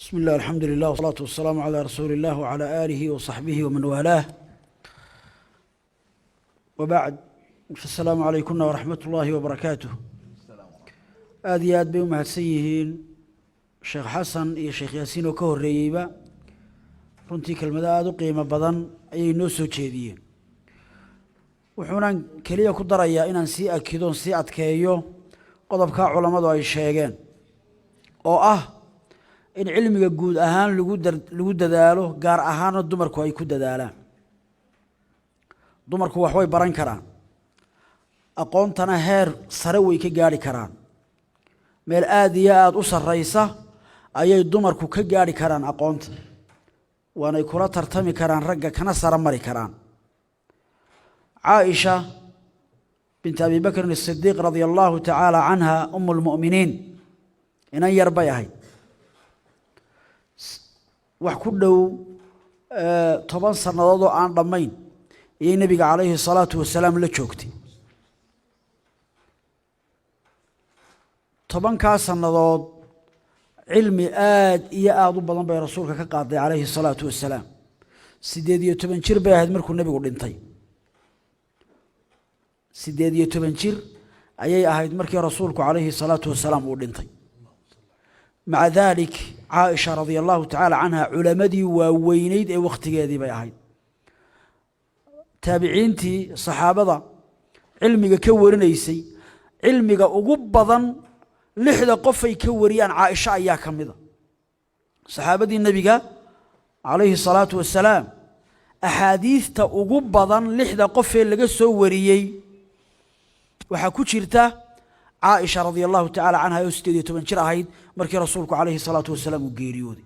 بسم الله، الحمد لله، والصلاة والسلام على رسول الله وعلى آله وصحبه ومن والاه، وبعد، فالسلام عليكم ورحمة الله وبركاته. Aad iyo aad bay u mahadsan yihiin Sheekh Xasan iyo Sheekh Yaasiin oo ka horreeyeyba. Runtii kelmado aada u qiimo badan ayay noo soo jeediyeen. Wuxuunaan keliya ku darayaa inaan sii akidoon sii adkeeyo qodobkaa culammadu ay sheegeen, oo ah in cilmiga guud ahaan lagu dadaalo, gaar ahaana dumarku ay ku dadaalaan. Dumarku wax way baran karaan, aqoontana heer sare way ka gaarhi karaan. Meel aada iyo aada u sarraysa ayay dumarku ka gaarhi karaan aqoonta, waanay kula tartami karaan ragga, kana sara mari karaan. Caaisha bint Abi Bakrin Asidiiq radia allahu tacaala canha, um lmu'miniin, inan yar bay ahayd, wax ku dhow 10 sannadood oo aan dhammayn ayay nebiga calayhi salaatu wasalaam la joogtay. 10-kaa sannadood cilmi aad iyo aada u badan bay rasuulka ka qaaday calayhi salaatu wasalaam. 18 jir bay ahayd markuu nebigu dhintay. 18 jir ayay ahayd markii rasuulku calayhi salaatu wasalaam uu dhintay. Maca daalik, Caaisha radia allahu tacaala canha culamadii waaweyneyd ee wakhtigeedii bay ahayd. Taabiciintii saxaabada cilmiga ka warinaysay, cilmiga ugu badan lixda qofay ka wariyaan Caaisha ayaa ka mida. Saxaabadii nebiga calayhi salaatu wasalaam axaadiidta ugu badan lixda qofee laga soo wariyey waxaa ku jirta Caaisha radia allahu tacala canha, oo 18 jir ahayd markii rasuulku calayhi salaatu wasalaam uu geeriyooday.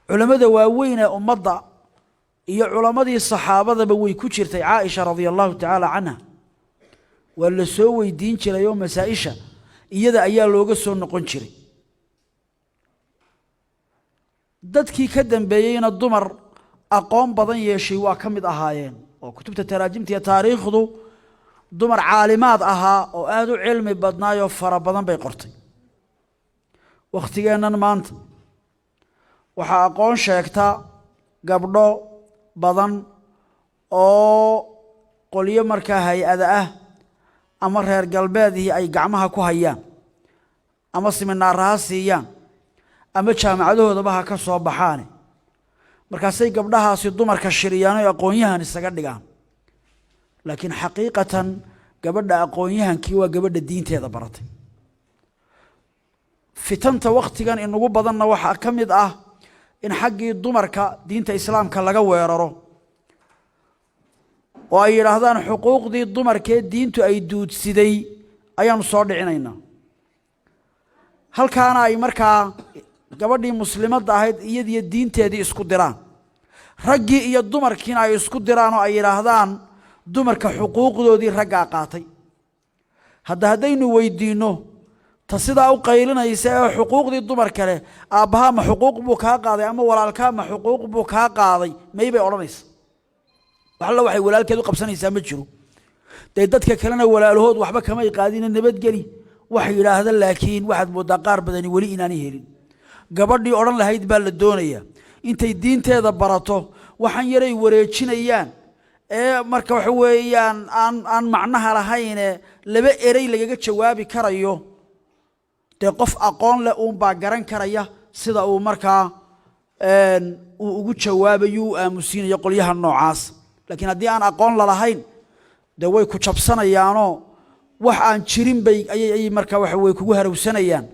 Culammada waaweyn ee ummadda iyo culammadii saxaabadaba way ku jirtay Caaisha radia allahu tacaala canha. Waa la soo weydiin jiray oo masaa-isha iyada ayaa looga soo noqon jiray. Dadkii ka dambeeyeyna dumar aqoon badan yeeshay waa ka mid ahaayeen, oo kutubta taraajimta iyo taariikhdu dumar caalimaad ahaa oo aada u cilmi badnaayoo fara badan bay qortay. Wakhtigeennan maanta waxaa aqoon sheegta gabdho badan oo qolyo markaa hay-ada ah ama reer galbeedihii ay gacmaha ku hayaan, ama siminaara ha siiyaan ama jaamacadahoodaba ha ka soo baxaane. Markaasay gabdhahaasi dumarka shiriyaan oy aqoon-yahan isaga dhigaan, laakiin xaqiiqatan gabadha aqoon-yahankii waa gabadha diinteeda baratay. Fitanta wakhtigan inugu badanna waxaa ka mid ah in xaggii dumarka diinta islaamka laga weeraro, oo ay yidhaahdaan xuquuqdii dumarkee diintu ay duudsiday ayaanu soo dhicinaynaa. Halkaana ay markaa gabadhii muslimadda ahayd iyadiyo diinteedii isku diraan, raggii iyo dumarkiina ay isku diraan, oo ay yidhaahdaan dumarka xuquuqdoodii raggaa qaatay. Hadda haddaynu weydiinno ta sidaa u qaylinaysa ee xuquuqdii dumar kale, aabbahaa ma xuquuq buu kaa qaaday ama walaalkaa ma xuquuq buu kaa qaaday? May bay odhanaysa. Wax alla waxay walaalkeed u qabsanaysaa ma jiro. Dee dadka kalena walaalahood waxba kamay qaadina, nabadgeli waxay yidhaahda. Laakiin waxaad mooddaa qaar badani weli inaanay helin gabadhii odhan lahayd baa la doonayaa intay diinteeda barato. Waxaan yaray wareejinayaan ee marka waxa weeyaan aan macnaha lahayne laba erey lagaga jawaabi karayo, dee qof aqoon leh uunbaa garan karaya sida uu markaa uu ugu jawaabayo, u aamusiinayo qolyaha noocaas. Laakiin haddii aan aqoon lalahayn, dee way ku jabsanayaanoo wax aan jirin bay ayay markaa waxa weye kugu harawsanayaan.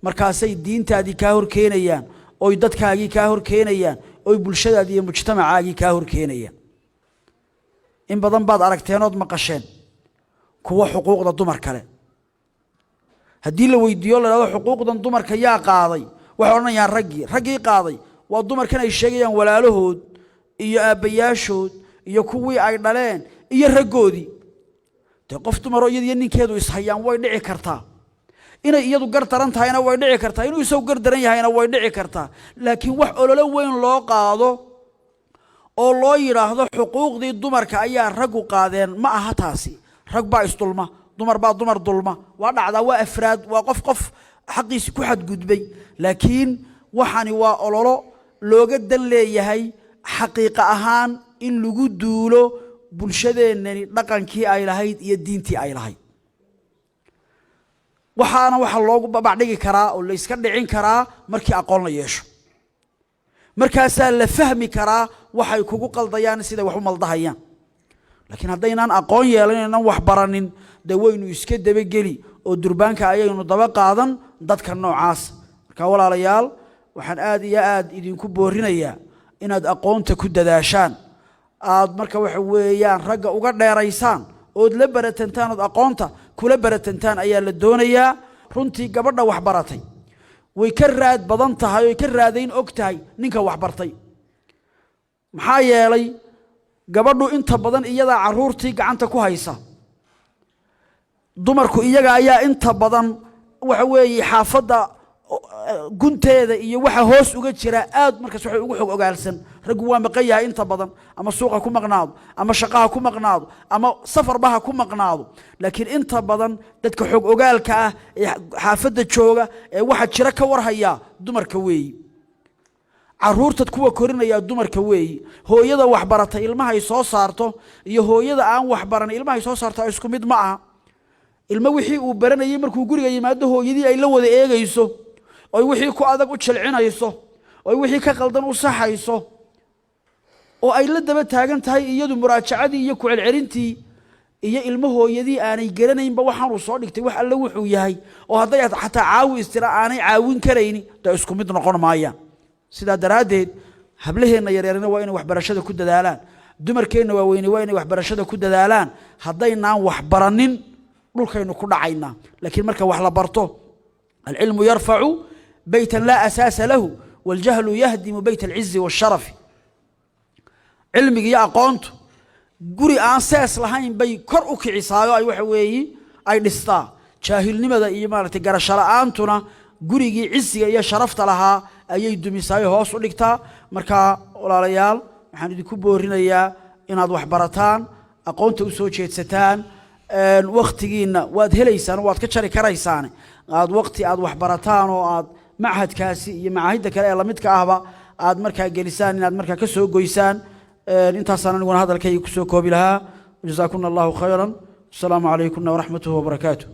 Markaasay diintaadii kaa hor keenayaan, oy dadkaagii kaa hor keenayaan, oy bulshadaadii iyo mujtamacaagii kaa hor keenayaan. In badan baad aragteenood maqasheen kuwa xuquuqda dumar kale haddii la weydiiyo, la hahdo xuquuqdan dumarka yaa qaaday, waxay odhanayaan raggii. Raggii qaaday waa dumarkan ay sheegayaan walaalahood iyo aabbayaashood iyo kuwii ay dhaleen iyo raggoodii. Dee qof dumaroo iyadiyo ninkeedu ishayaan way dhici kartaa inay iyadu gar daran tahayna, way dhici kartaa inuu isagu gar daran yahayna, way dhici kartaa. Laakiin wax ololo weyn loo qaado oo loo yidhaahdo xuquuqdii dumarka ayaa raggu qaadeen ma aha taasi. Rag baa isdulma, dumar baa dumar dulma, waa dhacdaa, waa afraad, waa qof qof Xaqiisi ku xadgudbay, laakiin waxani waa ololo looga dan leeyahay xaqiiqa ahaan in lagu duulo bulshadeennani dhaqankii ay lahayd iyo diintii ay lahayd. Waxaana waxaa loogu babacdhigi karaa oo layska dhicin karaa markii aqoon la yeesho. Markaasaa la fahmi karaa waxay kugu qaldayaan, siday wax u maldahayaan. Laakiin haddaynaan aqoon yeelanaynan wax baranin, dee waynu iska dabageli oo durbaanka ayaynu daba qaadan dadka noocaas. Marka walaalayaal, waxaan aad iyo aad idinku boorinayaa inaad aqoonta ku dadaashaan, aad marka waxa weeyaan ragga uga dheeraysaan ood la baratantaan, ood aqoonta kula baratantaan ayaa la doonayaa. Runtii gabadha wax baratay way ka raad badan tahay oy ka raadayn og tahay ninka wax bartay. Maxaa yeelay, gabadhu inta badan iyadaa caruurtii gacanta ku haysa. Dumarku iyaga ayaa inta badan waxa weeye xaafadda gunteeda iyo waxa hoos uga jira aad markaas waxay ugu xog ogaalsan. Raggu waa maqan yahay inta badan, ama suuqa ku maqnaado, ama shaqaha ku maqnaado, ama safarba ha ku maqnaado, laakiin inta badan dadka xog ogaalka ah ee xaafadda jooga ee waxa jira ka warhayaa dumarka weeyi. Caruurtad kuwa korinayaa dumarka weeyi. Hooyada waxbaratay ilmahay soo saarto iyo hooyada aan waxbaran ilmahay soo saarto isku mid ma aha. Ilmo wixii uu baranayay markuu guriga yimaado hooyadii ay la wada eegayso, oy wixii ku adag u jilcinayso, oy wixii ka qaldan u saxayso, oo ay la daba taagan tahay iyadu muraajacadii iyo ku celcelintii, iyo ilmo hooyadii aanay garanaynba waxaanuu soo dhigtay wax alle wuxuu yahay, oo hadday xataa caawi istira aanay caawin karayni, dee isku mid noqon maayaan. Sidaa daraaddeed, hablaheenna yaryarina waa inay waxbarashada ku dadaalaan, dumarkeenna waaweyne waa inay waxbarashada ku dadaalaan. Haddaynaan waxbaranin, dhulkaynu ku dhacaynaa. Laakiin marka wax la barto, العلم يرفع بيتا لا أساس له والجهل يهدم بيت العز والشرف. Cilmiga iyo aqoontu guri aan sees lahayn bay kor u kicisaayo ay waxa weeyi ay dhistaa. Jaahilnimada iyo maaragtay garasho la-aantuna gurigii cisiga iyo sharafta lahaa ayay dumisaayo hoos u dhigtaa. Marka walaalayaal, waxaan idinku boorinayaa inaad wax barataan, aqoonta u soo jeedsataan. Wakhtigiinna waad helaysaan, waad ka jari karaysaan aad waqti aad wax barataan oo aad machadkaasi iyo macaahidda kale ee lamidka ahba aad markaa gelisaan, inaad markaa ka soo goysaan. Intaasaan aniguna hadalkayga kusoo koobi lahaa. جزاكن الله خيرا. السلام عليكم ورحمته وبركاته.